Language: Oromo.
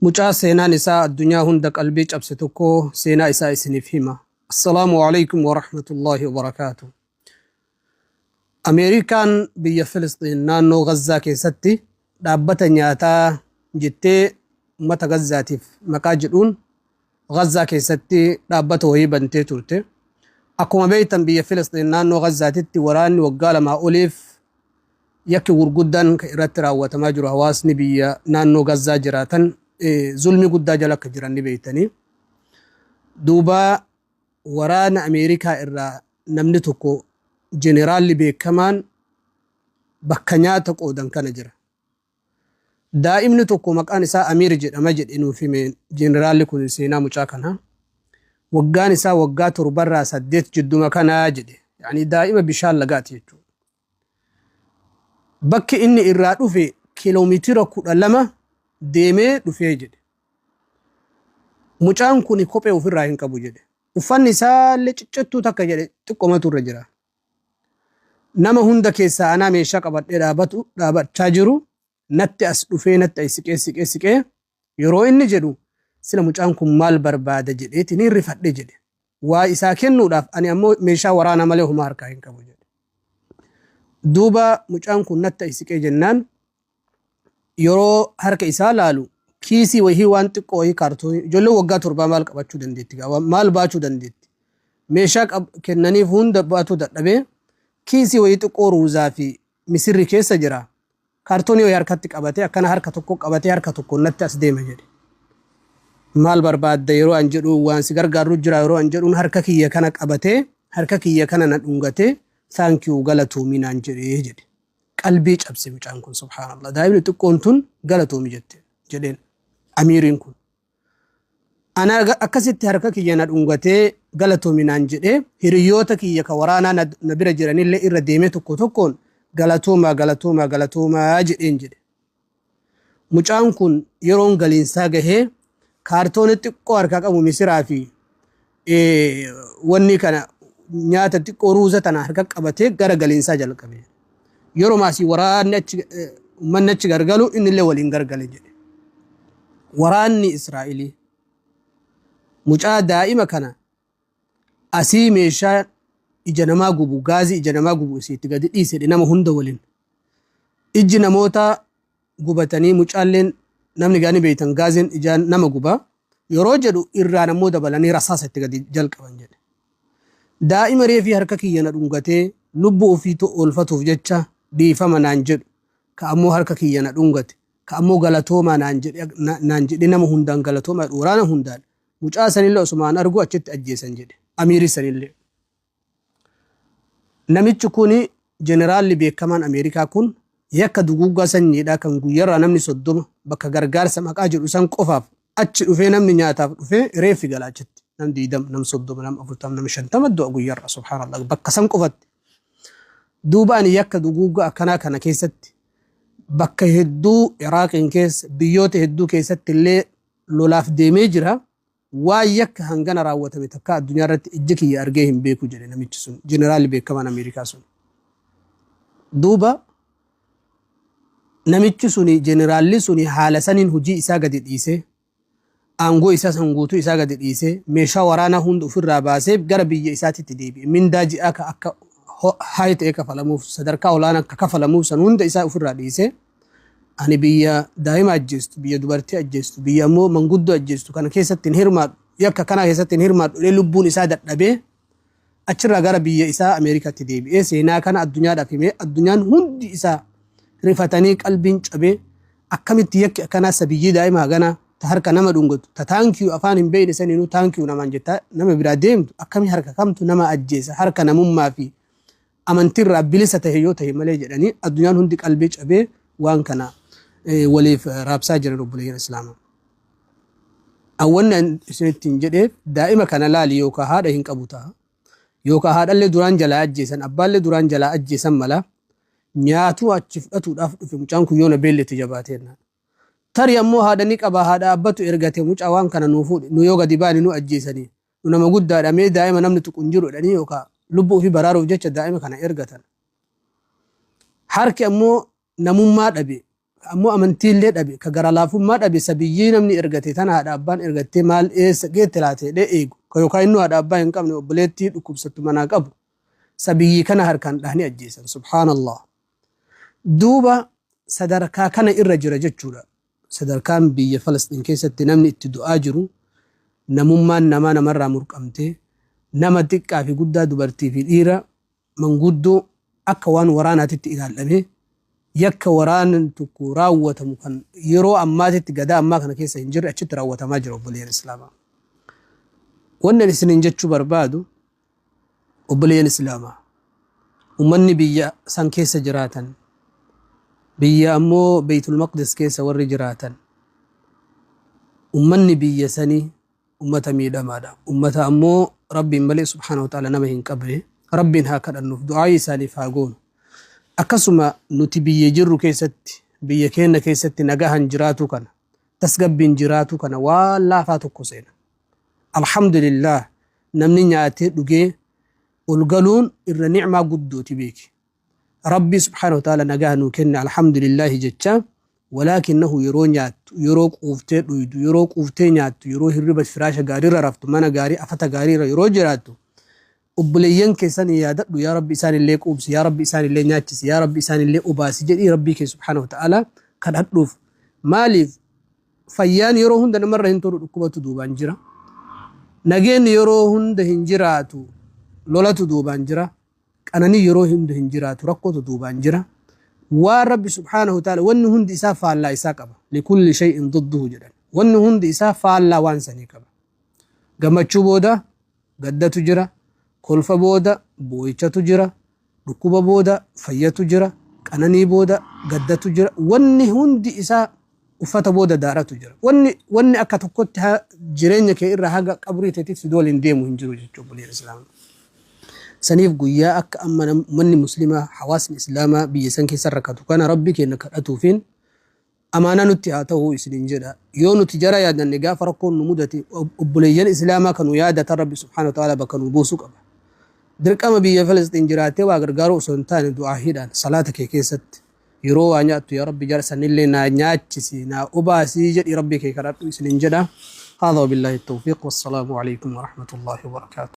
Mucaa seenaan isaa addunyaa hunda qalbii cabse tokko seenaa isaa isiniif hima. Assalaamu alaikum wa rahmatullahi wa barakaatu. Ameerikaan biyya Filisxiin naannoo Gazzaa keessatti dhaabbata nyaataa jettee uummata Gazzaatiif maqaa jedhuun Gazzaa keessatti dhaabbata wayii bantee turte. Akkuma beektan biyya Filisxiin naannoo Gazzaatitti waraanni waggaa lamaa oliif yakki gurguddaan kan irratti raawwatamaa jiru hawaasni biyya naannoo Gazzaa jiraatan zulmii guddaa jala akka jiran ni beektanii. Duuba waraana Ameerikaa irraa namni tokko jeneraalli beekamaan bakka nyaata qoodan kana jira. Daa'imni tokko maqaan isaa Amiir jedhama jedhe nuuf hime jeneraalli kun seenaa mucaa kanaa. Waggaan isaa waggaa torbarraa saddeet jidduma kanaa jedhe. Yaani daa'ima bishaan lagaati jechuudha. Bakki inni irraa dhufe kiiloomeetira 12 deemee dhufee jedhe. Mucaan kun kophee ofirraa hin qabu jedhe. Uffanni isaallee ciccittuu takka jedhe xiqqoomatu irra jira. Nama hunda keessaa anaa meeshaa qabadhee dhaabatu dhaabachaa jiru natti as dhufee natti as siqee siqee siqee yeroo inni jedhu sila mucaan kun maal barbaada jedheeti ni rifadhe jedhe. Waa isaa kennuudhaaf ani ammoo meeshaa waraanaa malee homaa harkaa hin qabu jedhe. Duuba mucaan kun natti as siqee jennaan yeroo harka isaa laalu kiisii wayii waan xiqqoo wayii kaartoonii ijoolleen waggaa torbaa maal qabachuu dandeetti gaa maal baachuu dandeetti meeshaa kennaniif hunda baatuu dadhabee kiisii wayii xiqqoo ruuzaa fi misirri keessa jira kaartoonii wayii harkatti qabatee akkana harka tokko qabatee harka tokko natti as deema jedhe. Maal barbaadda yeroo an jedhu waan si gargaarru jira yeroo an jedhuun harka kiyya kana qabatee harka kiyya kana na dhungatee thank you galatoomi naan jedhee jedhe. Qalbii cabse mucaan kun subhaanallah daa'imni xiqqoon tun galatoomi jette jedheen amiiriin kun. Ana akkasitti harka kiyya na dhungatee galatoomi naan jedhee hiriyoota kiyya ka waraanaa na bira jiranillee irra deemee tokko tokkoon galatoomaa galatoomaa galatoomaa jedheen jedhe. Mucaan kun yeroon galiinsaa gahee kaartoonii xiqqoo harkaa qabu misiraa fi wanni kana nyaata xiqqoo ruuza tana harka qabatee gara galiinsaa jalqabe. Yeroo maasii waraanni achi uummanni achi gargalu innillee waliin gargale jedhe. Waraanni Israa'elii mucaa daa'ima kana asii meeshaa ija namaa gubu gaazii ija namaa gubu isiitti gadi dhiise nama hunda waliin. Ijji namoota gubatanii mucaalleen namni gaanii beektan gaaziin ijaan nama guba yeroo jedhu irraan ammoo dabalanii rasaasa itti gadi jalqaban jedhe. Daa'ima reefii harka kiyya na dhungatee lubbuu ofii oolfatuuf jecha dhiifama naan jedhu ka ammoo harka kiyya na dhungate ka ammoo galatoomaa naan jedhe nama hundaan galatoomaa waraana hundaan mucaa sanillee osumaan argu achitti ajjeesan jedhe amiirii sanillee. Namichi kuni jeneraalli beekamaan Ameerikaa kun yakka duguuggaa sanyiidhaa kan guyyarraa namni 30 bakka gargaarsa maqaa jedhu san qofaaf achi dhufee namni nyaataaf dhufee reeffi gala achitti. Nam 20, nam 30, nam 40, nam 50 du'a guyyarraa subhaanallah bakka san qofatti. Duuba ani yakka duguuggaa akkanaa kana keessatti bakka hedduu Iraaqiin keessa biyyoota hedduu keessatti illee lolaaf deemee jira. Waan yakka hangana raawwatame takkaa addunyaa irratti ijji kiyya argee hin beeku jedhe namichi sun jeneraalli beekamaan Ameerikaa sun. Duuba namichi suni jeneraalli suni haala saniin hojii isaa gadi dhiisee aangoo isaa san guutuu isaa gadi dhiisee meeshaa waraanaa hunda ofirraa baasee gara biyya isaatitti deebi'e. Mindaa ji'aa ka akka haay ta'e kafalamuuf sadarkaa olaanaa akka kafalamuuf san hunda isaa ofirraa dhiisee ani biyya daa'ima ajjeestu, biyya dubartii ajjeestu, biyya ammoo manguddoo ajjeestu kana keessatti hin hirmaadhu, yakka kanaa keessatti hin hirmaadhu jedhee lubbuun isaa dadhabee achirraa gara biyya isaa Ameerikaatti deebi'ee seenaa kana addunyaadhaaf himee addunyaan hundi isaa rifatanii qalbiin cabee akkamitti yakki akkanaa sabiyyii daa'ima haganaa ta harka nama dhungatu ta thank you afaan hin beekne saniinuu thank you namaan jettaa nama biraa deemtu akkamii harka kamtu nama ajjeesa harka namummaa fi amantiirraa bilisa tahe yoo tahe malee jedhanii addunyaan hundi qalbii cabee waan kana waliif raabsaa jiran obboleeyyan islaamaa. Awwanni isinitti hin jedheef daa'ima kana laali yookaan haadha hin qabu ta'a. Yookaan haadhallee duraan jalaa ajjeesan abbaallee duraan jalaa ajjeesan mala nyaatuu achi fudhatuudhaaf dhufe mucaan kun yoona beelletti jabaatee jennaan. Tarii ammoo haadha ni qaba haadha abbatu ergate mucaa waan kana nuu fuudhi nu yoo gadi baane nu ajjeesanii nu nama guddaadha mee daa'ima namni tuqu hin jiru jedhanii yookaan lubbuu ofii baraaruuf jecha daa'ima kana ergatan. Harki ammoo namummaa dhabe Ka ammoo amantiillee dhabe, ka gara laafummaa dhabe, sabiyyii namni ergate tana haadha abbaan ergattee maal eessa geette laata jedhee eegu, ka yookaan innuu haadha abbaa hin qabne obboleettii dhukkubsattu manaa qabu, sabiyyii kana harkaan dhahanii ajjeesan. Subhaanallah. Duuba sadarkaa kana irra jira jechuudha. Sadarkaan biyya Falasxiin keessatti namni itti du'aa jiru, namummaan namaa namarraa murqamtee, nama xiqqaa fi guddaa, dubartii fi dhiira, manguddoo akka waan waraanaatitti ilaallamee, yakka waraanni tokko raawwatamu kan yeroo ammaatitti gadaa ammaa kana keessa hin jirre achitti raawwatamaa jira obboleeyyan Islaamaa. Wanni ani isiniin jechuu barbaadu, obboleeyyan Islaamaa, ummanni biyya san keessa jiraatan, biyya ammoo Beeytul Maqdis keessa warri jiraatan, ummanni biyya sanii ummata miidhamaadha. Ummata ammoo Rabbiin malee subhaanahu wa ta'ala nama hin qabne. Rabbiin haa kadhannuuf, du'aayii isaaniif haa goonu. Akkasuma nuti biyya jirru keessatti, biyya keenya keessatti nagahan jiraatuu kana, tasgabbiin jiraatuu kana waan laafaa tokko seena. Alhamdulillah, namni nyaatee dhugee ol galuun irra ni'maa guddooti beeki. Rabbii subhaanahu wa ta'ala nagaa nuu kenne alhamdulillahi jecha, walaakinnahu yeroo nyaattu, yeroo quuftee dhuydu, yeroo quuftee nyaattu, yeroo hirriba firaasha gaariirra raftu, mana gaarii afata gaariirra yeroo jiraattu, obboleeyyan keessan yaadadhu. Yaa Rabbi, isaan illee quubsi, yaa Rabbi, isaan illee nyaachisi, yaa Rabbi, isaan illee obaasi jedhii Rabbii kee subhaanahu wa ta'ala kadhadhuuf. Maaliif? Fayyaan yeroo hunda namarra hin turu, dhukkubatu duubaan jira. Nageenyi yeroo hunda hin jiraatu, lolatu duubaan jira. Qananii yeroo hunda hin jiraatu, rakkootu duubaan jira. Waan Rabbi subhaanahu wa ta'ala, wanni hundi isaa faallaa isaa qaba. Likulli shay'in didduhu jedhan. Wanni hundi isaa faallaa waan sanii qaba. Gammachuu booda gaddatu jira, kolfa booda boo'ichatu jira, dhukkuba booda fayyatu jira, qananii booda gaddatu jira. Wanni hundi isaa, uffata booda daaratu jira. Wanni akka tokkotti jireenya kee irraa haga qabrii teetitti si waliin deemu hin jiru jechuudha obboleeyyan Islaamaa. Saniif guyyaa akka amma ummanni Muslimaa, hawaasni Islaamaa biyya san keessa rakkatu kana Rabbi keenya kadhatuufiin amaanaa nutti haa ta'u isiniin jedha. Yoo nuti jara yaadanne, gaafa rakkoon nu mudate obboleeyyan Islaamaa kan nu yaadatan Rabbi subhaanahu wa ta'ala bakka nu buusuu qaba. Dirqama biyya Filisxiin jiraattee waa gargaaruu osoo hin taane, du'aahiidhaan salaata kee keessatti yeroo waa nyaattu yaa Rabbi, jara sanillee naa nyaachisi, naa obaasii jedhi Rabbi kee kadhadhu isiniin jedha. هذا وبالله التوفيق، والسلام عليكم ورحمة الله وبركاته.